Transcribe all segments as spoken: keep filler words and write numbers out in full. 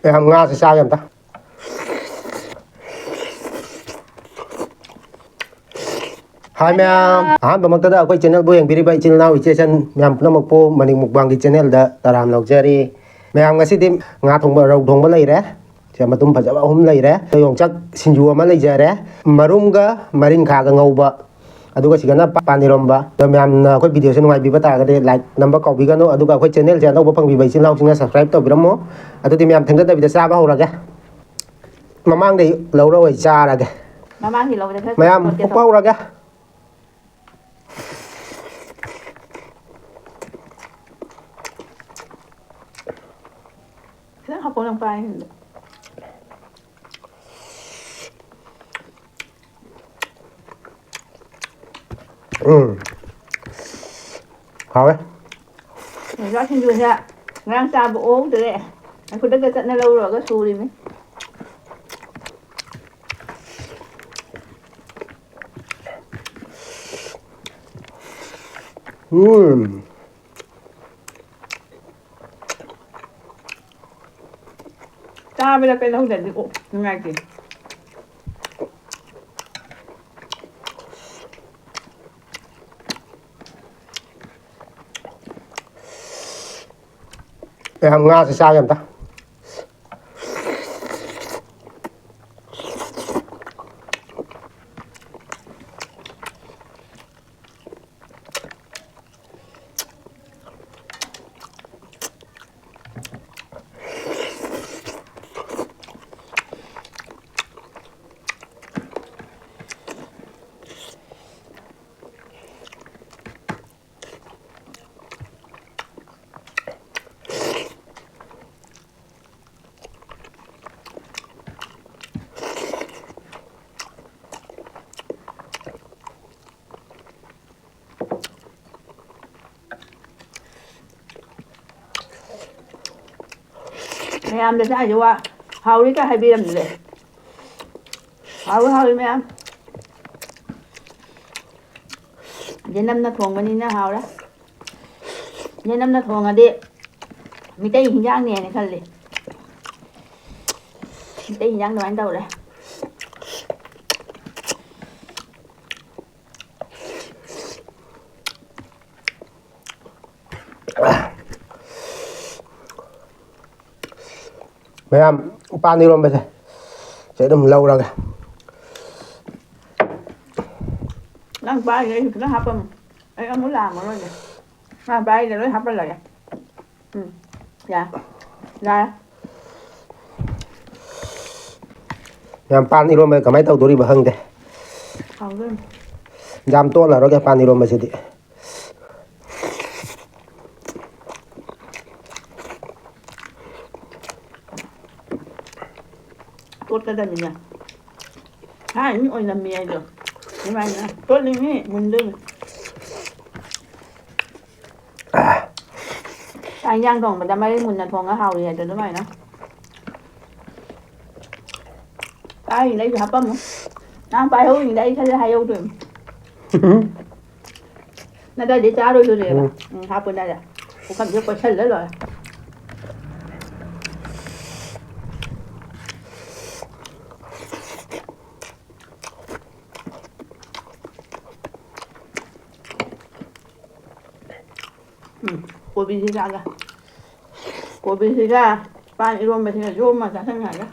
ꯃꯌꯥꯝ ꯉꯥꯁꯦ ꯆꯥꯒꯦ ꯑꯝꯇ꯫ ꯍꯥꯏ ꯃꯌꯥꯝ, ꯑꯍꯥꯟꯕꯃꯛꯇꯗ ꯑꯩꯈꯣꯏ ꯆꯦꯅꯦꯜꯕꯨ ꯌꯦꯡꯕꯤꯔꯤꯕ ꯏꯆꯤꯜ ꯏꯅꯥꯎ ꯏꯆꯦ ꯏꯆꯟ ꯃꯌꯥꯝ ꯄꯨꯝꯅꯃꯛꯄꯨ ꯃꯅꯤꯡ ꯃꯨꯛꯕꯥꯡꯒꯤ ꯆꯦꯅꯦꯜꯗ ꯇꯔꯥꯝ ꯂꯧꯖꯔꯤ꯫ ꯃꯌꯥꯝ ꯉꯁꯤꯗꯤ ꯉꯥ ꯊꯣꯡꯕ, ꯔꯧ ꯊꯣꯡꯕ ꯂꯩꯔꯦ꯫ ꯁꯦ ꯃꯇꯨꯝ ꯐꯖꯕ ꯑꯍꯨꯝ ꯂꯩꯔꯦ꯫ ꯌꯣꯡꯆꯥꯛ ꯁꯤꯡꯖꯨ ꯑꯃ ꯂꯩꯖꯔꯦ꯫ ꯃꯔꯨꯝꯒ ꯃꯔꯤꯡꯈꯥꯒ ꯉꯧꯕ꯫ ꯑꯗꯨꯒ ꯁꯤꯒꯅ ꯄꯥꯟ ꯏꯔꯣꯝꯕ꯫ ꯑꯗꯣ ꯃꯌꯥꯝꯅ ꯑꯩꯈꯣꯏ ꯚꯤꯗꯤꯑꯣꯁꯦ ꯅꯨꯡꯉꯥꯏꯕꯤꯕ ꯇꯥꯔꯒꯗꯤ ꯂꯥꯏꯛ ꯅꯝꯕ ꯀꯥꯎꯕꯤꯒꯅꯨ꯫ ꯑꯗꯨꯒ ꯑꯩꯈꯣꯏ ꯆꯦꯅꯦꯜꯁꯦ ꯑꯅꯧꯕ ꯐꯪꯕꯤꯕ ꯏꯆꯤꯜ ꯏꯅꯥꯎꯁꯤꯡꯅ ꯁꯕꯁꯀ꯭ꯔꯥꯏꯕ ꯇꯧꯕꯤꯔꯝꯃꯣ꯫ ꯑꯗꯨꯗꯤ ꯃꯌꯥꯝ ꯊꯦꯡꯊꯗꯕꯤꯗ ꯆꯥꯕ ꯍꯧꯔꯒꯦ꯫ ꯃꯃꯥꯡꯗꯩ ꯂꯧꯔꯛꯑꯣꯏ ꯆꯥꯔꯒꯦ꯫ ꯃꯃꯥꯡꯒꯤ ꯂꯧꯕꯗ ꯈꯔ ꯃꯌꯥꯝ ꯀꯣꯠꯀꯦ ꯇꯧ-, ꯎꯞꯄ ꯍꯧꯔꯒꯦ꯫ ꯈꯤꯇꯪ ꯍꯥꯞꯄꯣ ꯅꯪ ꯄꯥꯏꯔꯤꯗꯣ꯫ ꯎꯝ꯫ ꯍꯥꯎꯋꯦ꯫ ꯌꯣꯡꯆꯥꯛ ꯁꯤꯡꯖꯨꯁꯦ ꯉꯔꯥꯡ ꯆꯥꯕ ꯑꯣꯍꯧꯗ꯭ꯔꯦ꯫ ꯈꯨꯗꯛꯇ ꯆꯠꯅ ꯂꯧꯔꯨꯔꯒ ꯁꯨꯔꯤꯅꯤ꯫ ꯎꯝ꯫ ꯆꯥꯕꯗ ꯄꯦꯜꯍꯧꯗ꯭ꯔꯗꯤ ꯑꯣ ꯅꯨꯡꯉꯥꯏꯇꯦ꯫ ꯃꯌꯥꯝ ꯉꯥꯁꯦ ꯆꯥꯒꯦ ꯑꯝꯇ꯫ ꯃꯌꯥꯝꯗ ꯆꯥꯏꯁꯦ ꯋꯥ ꯍꯥꯎꯔꯤ ꯀꯥꯏ ꯍꯥꯏꯕꯤꯔꯝꯗ꯭ꯔꯦ꯫ ꯍꯥꯎꯔꯤ, ꯍꯥꯎꯔꯤ ꯃꯌꯥꯝ꯫ ꯌꯦꯅꯝꯅ ꯊꯣꯡꯕꯅꯤꯅ ꯍꯥꯎꯔꯦ꯫ ꯌꯦꯅꯝꯅ ꯊꯣꯡꯉꯗꯤ ꯃꯤꯇꯩ ꯍꯤꯟꯖꯥꯡꯅꯦꯅ ꯈꯜꯂꯤ꯫ ꯃꯩꯇꯩ ꯍꯤꯟꯖꯥꯡ ꯑꯗꯨꯃꯥꯏꯅ ꯇꯧꯔꯦ꯫ ꯃꯌꯥꯝ, ꯄꯥꯟ ꯏꯔꯣꯟꯕꯁꯦ ꯁꯤ ꯑꯗꯨꯝ ꯂꯧꯔꯒꯦ꯫ ꯅꯪ ꯄꯥꯏꯔꯤꯉꯩ ꯈꯤꯇꯪ ꯍꯥꯞꯄꯝꯃꯨ꯫ ꯑꯩ ꯑꯃꯨꯛ ꯂꯥꯝꯃꯔꯣꯏꯒꯦ꯫ ꯃꯥ ꯄꯥꯏꯔꯤꯗ ꯂꯣꯏ ꯍꯥꯞꯄꯜꯂꯒꯦ꯫ ꯎꯝ꯫ ꯌꯥ꯫ ꯌꯥꯔꯦ꯫ ꯌꯥꯝ ꯄꯥꯟ ꯏꯔꯣꯟꯕ ꯀꯃꯥꯏꯅ ꯇꯧꯗꯣꯔꯤꯕ ꯈꯪꯗꯦ꯫ ꯍꯥꯎꯗꯣꯏꯅꯤ꯫ ꯌꯥꯝ ꯇꯣꯠꯂꯔꯣꯏꯒꯦ ꯄꯥꯟ ꯏꯔꯣꯟꯕꯁꯤꯗꯤ꯫ ꯇꯣꯠꯀꯗꯕꯅꯤꯅ꯫ ꯊꯥꯏꯅ ꯑꯣꯏꯅꯝꯃꯤ ꯍꯥꯏꯗꯣ꯫ ꯑꯗꯨꯃꯥꯏꯅ ꯇꯣꯠꯂꯤꯅꯤ ꯃꯨꯟꯗꯣꯏꯅꯤ꯫ ꯆꯥꯛ ꯏꯟꯖꯥꯡ ꯊꯣꯡꯕꯗ ꯃꯔꯩ ꯃꯨꯟꯅ ꯊꯣꯡꯉ ꯍꯥꯎꯏ ꯍꯥꯏꯗꯣ ꯑꯗꯨꯃꯥꯏꯅ꯫ ꯄꯥꯏꯔꯤꯉꯩꯗ ꯍꯥꯞꯄꯝꯃꯨ꯫ ꯅꯪ ꯄꯥꯏꯍꯧꯔꯤꯉꯩꯗ ꯑꯩ ꯈꯔ ꯍꯥꯏꯍꯧꯗꯣꯏꯅꯤ꯫ ꯅꯠꯇ꯭ꯔꯗꯤ ꯆꯥꯔꯣꯏꯗꯣꯏꯅꯦꯕ꯫ ꯎꯝ꯫ ꯎꯝ, ꯍꯥꯞꯄꯨ ꯅꯠꯇ꯭ꯔ꯫ ꯄꯨꯈꯝꯁꯦ ꯀꯣꯏꯁꯜꯂ ꯂꯣꯏꯔꯦ꯫ ꯎꯝ, ꯀꯣꯕꯤꯁꯤꯒ, ꯀꯣꯕꯤꯁꯤꯒ ꯄꯥꯟ ꯏꯔꯣꯝꯕꯁꯤꯒ ꯌꯣꯝꯃ ꯆꯥꯁꯤꯟꯈ꯭ꯔꯒ꯫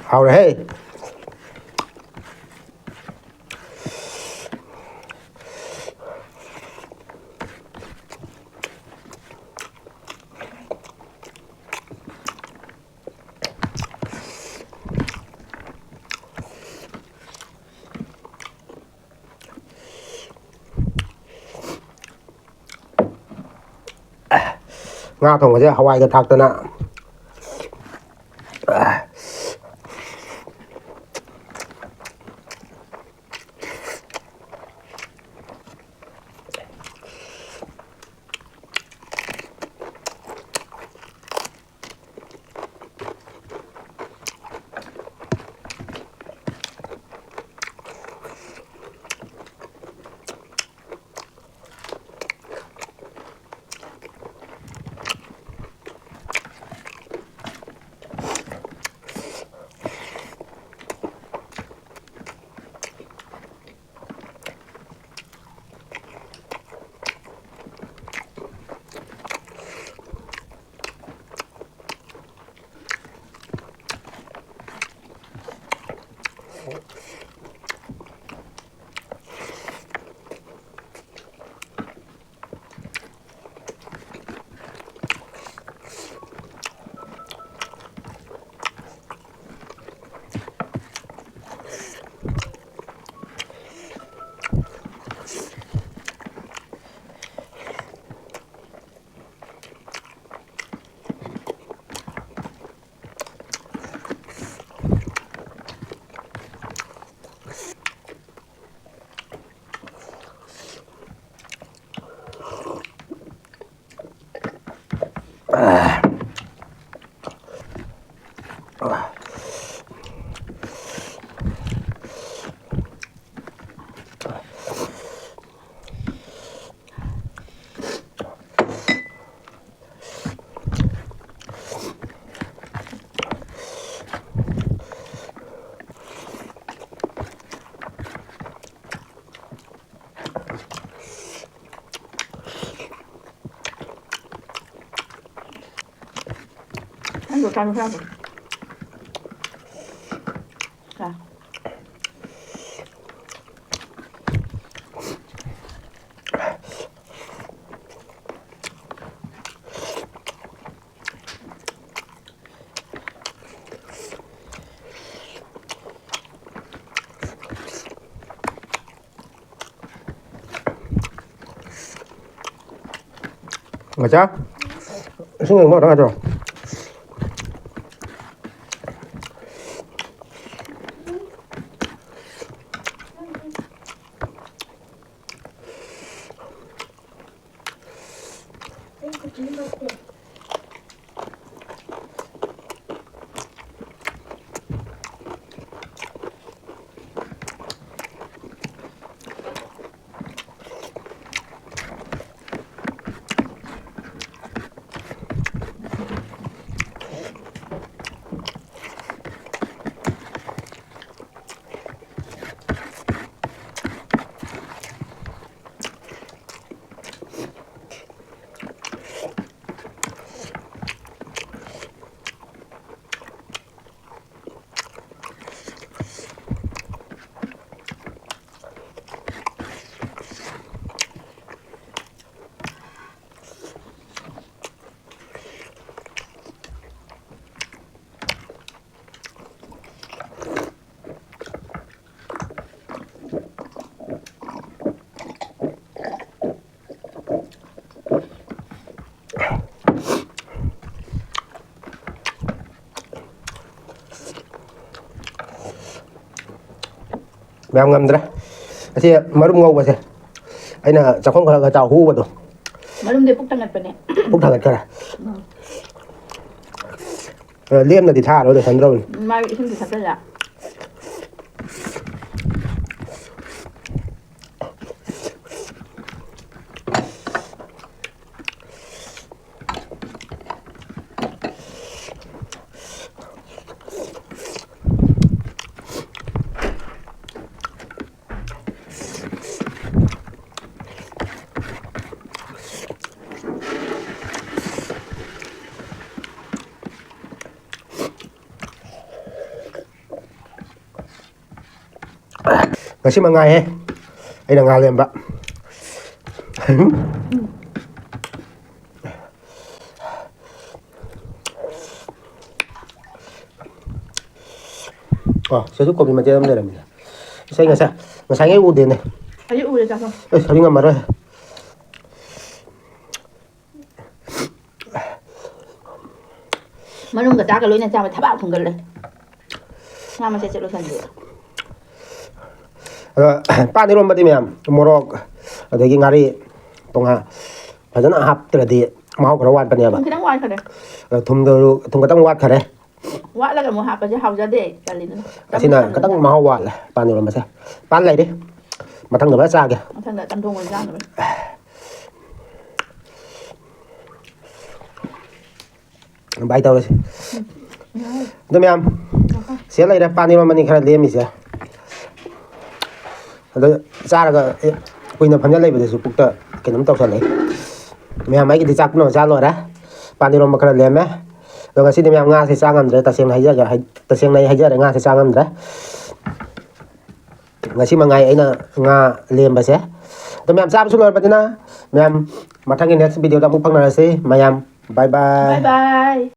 ꯍꯥꯎꯔꯦꯍꯦ꯫ ꯉꯥ ꯊꯣꯡꯕꯁꯦ ꯍꯋꯥꯏꯒ ꯊꯥꯛꯇꯅ꯫ ꯅꯪꯗꯣ ꯆꯥꯔꯣ ꯈꯔ ꯑꯗꯨꯝ꯫ ꯆꯥ꯫ ꯃꯆꯥ, ꯏꯁꯤꯡ ꯑꯃ ꯍꯥꯏꯔꯣ꯫ ꯃꯌꯥꯝ ꯉꯝꯗ꯭ꯔꯦ꯫ ꯑꯁꯤ ꯃꯔꯨꯝ ꯉꯧꯕꯁꯦ ꯑꯩꯅ ꯆꯥꯛꯈꯨꯝ ꯈꯔ ꯈꯔ ꯆꯥꯎ ꯍꯨꯕꯗꯣ, ꯃꯔꯨꯝꯗꯤ ꯄꯨꯛ ꯊꯟꯒꯠꯄꯅꯦ꯫ ꯄꯨꯛ ꯊꯟꯒꯠꯈꯔꯦ꯫ ꯎꯝ꯫ ꯑ, ꯂꯦꯝꯅꯗꯤ ꯊꯥꯔꯣꯏ, ꯂꯣꯏꯁꯟꯗ꯭ꯔꯕꯅꯤ꯫ ꯎꯝ, ꯃꯥꯒꯤ ꯏꯁꯤꯡꯗꯤ ꯊꯛꯆꯜꯂꯦ꯫ ꯉꯁꯤ ꯃꯉꯥꯏꯍꯦ ꯑꯩꯅ ꯉꯥ ꯂꯦꯝꯕ꯫ ꯑꯣ, ꯁꯤꯁꯨ ꯀꯣꯕꯤ ꯃꯆꯦꯠ ꯑꯃ ꯂꯩꯔꯝꯃꯤꯅꯦ꯫ ꯏꯁꯩ ꯉꯁꯥꯏ, ꯉꯁꯥꯏꯉꯩ ꯎꯗꯦꯅꯦ꯫ ꯑꯩ ꯎꯔꯦ, ꯆꯥꯊꯣꯛ꯫ ꯑꯦ, ꯑꯗꯨ ꯉꯝꯃꯔꯣꯏ꯫ ꯃꯅꯨꯡꯒ ꯆꯥꯒ ꯂꯣꯏꯅ ꯆꯥꯕ ꯊꯕꯥꯛ ꯊꯨꯡꯒꯜꯂꯦ꯫ ꯉꯥ ꯃꯆꯦꯠ ꯆꯦꯠ ꯂꯣꯏꯁꯟꯗꯦ꯫ ꯑꯗꯣ ꯄꯥꯟ ꯏꯔꯣꯝꯕꯗꯤ ꯃꯌꯥꯝ ꯃꯣꯔꯣꯛ ꯑꯗꯒꯤ ꯉꯥꯔꯤ ꯇꯣꯉꯥꯟ ꯐꯖꯅ ꯍꯥꯞꯇ꯭ꯔꯗꯤ ꯃꯍꯥꯎ ꯈꯔ ꯋꯥꯠꯄꯅꯦꯕ꯫ ꯊꯨꯝ ꯈꯤꯇꯪ ꯋꯥꯠꯈꯔꯦ꯫ ꯑꯗꯣ ꯊꯨꯝꯗꯣ ꯈꯤꯇꯪ ꯋꯥꯠꯈꯔꯦ꯫ ꯋꯥꯠꯂꯒ ꯑꯃꯨꯛ ꯍꯥꯞꯄꯁꯦ ꯍꯥꯎꯖꯗꯦ꯫ ꯇꯜꯂꯤꯗꯅ꯫ ꯑꯁꯤꯅ ꯆꯝꯅ ꯈꯤꯇꯪ ꯆꯝꯅ꯫ ꯃꯍꯥꯎ ꯋꯥꯠꯂꯦ ꯄꯥꯟ ꯏꯔꯣꯝꯕꯁꯦ꯫ ꯄꯥꯟ ꯂꯩꯔꯤ꯫ ꯃꯊꯪꯗ ꯐꯖꯅ ꯆꯥꯒꯦ꯫ ꯃꯊꯪꯗ ꯆꯝꯊꯣꯡ ꯑꯣꯏꯅ ꯆꯥꯅꯕ꯫ ꯚꯥꯏ ꯇꯧꯔꯁꯤ꯫ ꯑꯗꯨ ꯃꯌꯥꯝ, ꯁꯤꯗ ꯂꯩꯔꯦ ꯄꯥꯟ ꯏꯔꯣꯝꯕꯅꯤ ꯈꯔ ꯂꯦꯝꯃꯤꯁꯦ꯫ ꯑꯗꯨ ꯆꯥꯔꯒ, ꯑꯦ, ꯀꯨꯏꯅ ꯐꯝꯖ ꯂꯩꯕꯗꯁꯨ ꯄꯨꯛꯇ ꯀꯩꯅꯣꯝ ꯇꯧꯁꯜꯂꯛꯏ꯫ ꯃꯌꯥꯝ ꯑꯩꯒꯤꯗꯤ ꯆꯥꯛ ꯄꯨꯝꯅꯃꯛ ꯆꯥ ꯂꯣꯏꯔꯦ꯫ ꯄꯥꯟ ꯏꯔꯣꯝꯕ ꯈꯔ ꯂꯦꯝꯃꯦ꯫ ꯑꯗꯣ ꯉꯁꯤꯗꯤ ꯃꯌꯥꯝ ꯉꯥꯁꯦ ꯆꯥ ꯉꯝꯗ꯭ꯔꯦ, ꯇꯁꯦꯡꯅ ꯍꯥꯏꯖꯒꯦ, ꯍꯥꯏ-, ꯇꯁꯦꯡꯅ ꯑꯩ ꯍꯥꯏꯖꯔꯦ, ꯉꯥꯁꯦ ꯆꯥ ꯉꯝꯗ꯭ꯔꯦ꯫ ꯉꯁꯤ ꯃꯉꯥꯏ ꯑꯩꯅ ꯉꯥ ꯂꯦꯝꯕꯁꯦ꯫ ꯑꯗꯣ ꯃꯌꯥꯝ ꯆꯥꯕꯁꯨ ꯂꯣꯏꯔꯕꯅꯤꯅ, ꯃꯌꯥꯝ ꯃꯊꯪꯒꯤ next video ꯗ ꯑꯃꯨꯛ ꯐꯪꯅꯔꯁꯤ꯫ ꯃꯌꯥꯝ bye bye꯫ Bye bye꯫